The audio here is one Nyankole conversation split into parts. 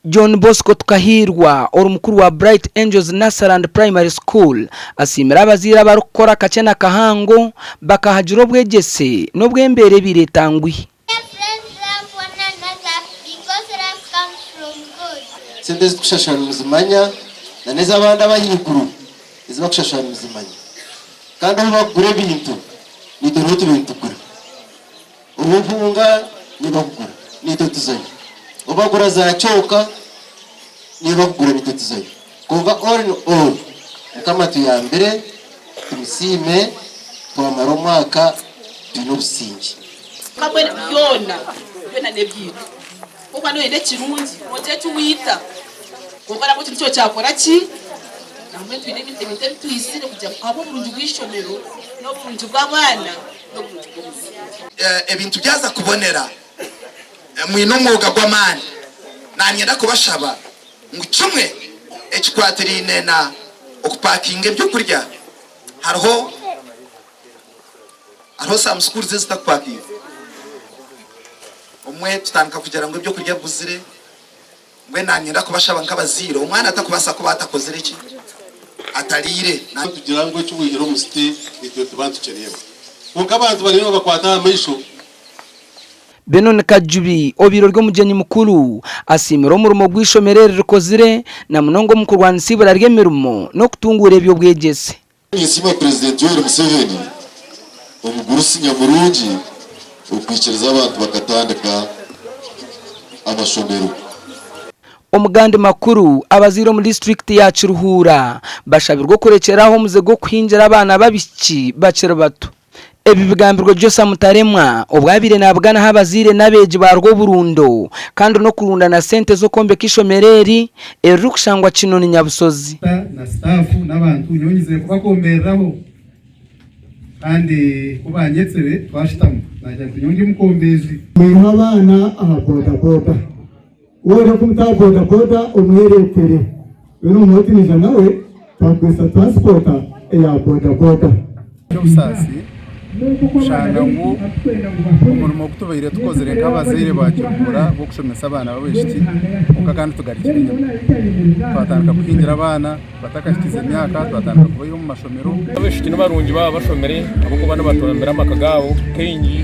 John Bosco Tukahiirwa ori mukuru wa Bright Angels Nursery and Primary School asiimire abazaire abarikukora akakye na kahango bakahagira obwegyese n'obw'embeera ebaire etanguhi. Sente ezi tukushashura nimuzimanya na n'ez'abandi ab'ahaiguru ezi bakushashura nimuzimanya. Kandi obu bakugura ebintu naitwe nibo tubaire nitugura. Obu obuhunga nibo bakugura naitwe tuzayo. Obu bagura za kyoka nibo bakugura naitwe tuzayo. Kwonka all in all Mukama atuyambire tumusiime twamara omwaka twine obusingye. Mbwenu byona byona n'ebyaitu. Ku orikuba noyenda ekirungi nogira eki waita. Kwonka nabwo ekintu kyo kyakora ki? Nambwenu twine ebintu ebi twizire kugira ngu ahabw'oburungi bw'eishomero n'oburungi bw'abaana n'oburungi bw'omuzaire. Ebintu byaza kubonera, mwine omwoga gw'amaani. Nanyenda kubashaba ngu kimwe ekikwatiraine na okupakinga ebyokurya hariho hariho some schools ezitakupakinga obumwe tutandika kugira ngu ebyokurya bibuzire mbwenu nanyenda kubashaba nkabazaire omwana atakubaasa kuba atakozire ki atariire. Tugira ngu eki waihire omu site itwe nituba nitukireeba kwonka abantu bariyo nibabakwata aha maisho. Benon Kajubi obaire ori omugyenyi mukuru asiimire omurimo ogu eishomero eri rikozire na munonga omu kurwanisa eibura ry'emirimo n'okutunguura eby'obwegyese. Ninsiima Purezidenti Yoweri Museveni omugurusi nyamurungi okwikiriza abantu bakatandika amashomero. Omu gandi makuru, abazaire omu disiturikiti ya Kiruhura bashabirwe okurekyera aho omuze gw'okuhingira abaana b'abaishiki bakiri bato. Ebi bigambirwe Josa Mutaremwa obu abaire nabuganaho abazaire n'abeegi ba Rwoburundo kandi n'okurundana sente z'okwombeka eishomero eri eririkushangwa Kinoni Nyabusozi. Na sitaafu n'abantu nyowe nyizire kubakombereraho kandi ku banyetsire twashutama nagira nti nyowe ndi omukombeezi. Mwihe abaana aha bodaboda. Waaba orikumuta aha bodaboda omwereetere. Mbwenu omuhe oti naija nawe twakukozesa transport eya bodaboda. Eky'obusaasi kushanga ngu omurimo ogu tubaire tukozire nk'abazaire ba Kiruhura gw'okushomesa abaana b'abaishiki kwonka kandi tugarukire enyima. Twatandika kuhingira abaana batakahikize myaka, twatandika kubaiha omu mashomero. Abaishiki nibarungi baaba bashomire ahabw'okuba nibatambira amaka gaabo kaingi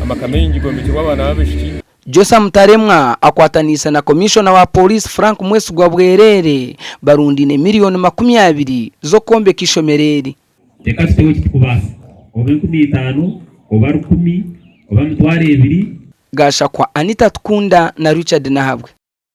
amaka maingi gombekirwe abaana b'abaishiki. Josa Mutaremwa akwataniise na Komishona wa Pooriisi Frank Mwesigwa Bwereere barundaine miriyoni 20 z'okwombeka eishomero eri. Reka tuteho eki turikubaasa, oba 5,000, oba rukumi, oba 20,000. Gashakwa Anita Atukunda na Richard Nahabwe.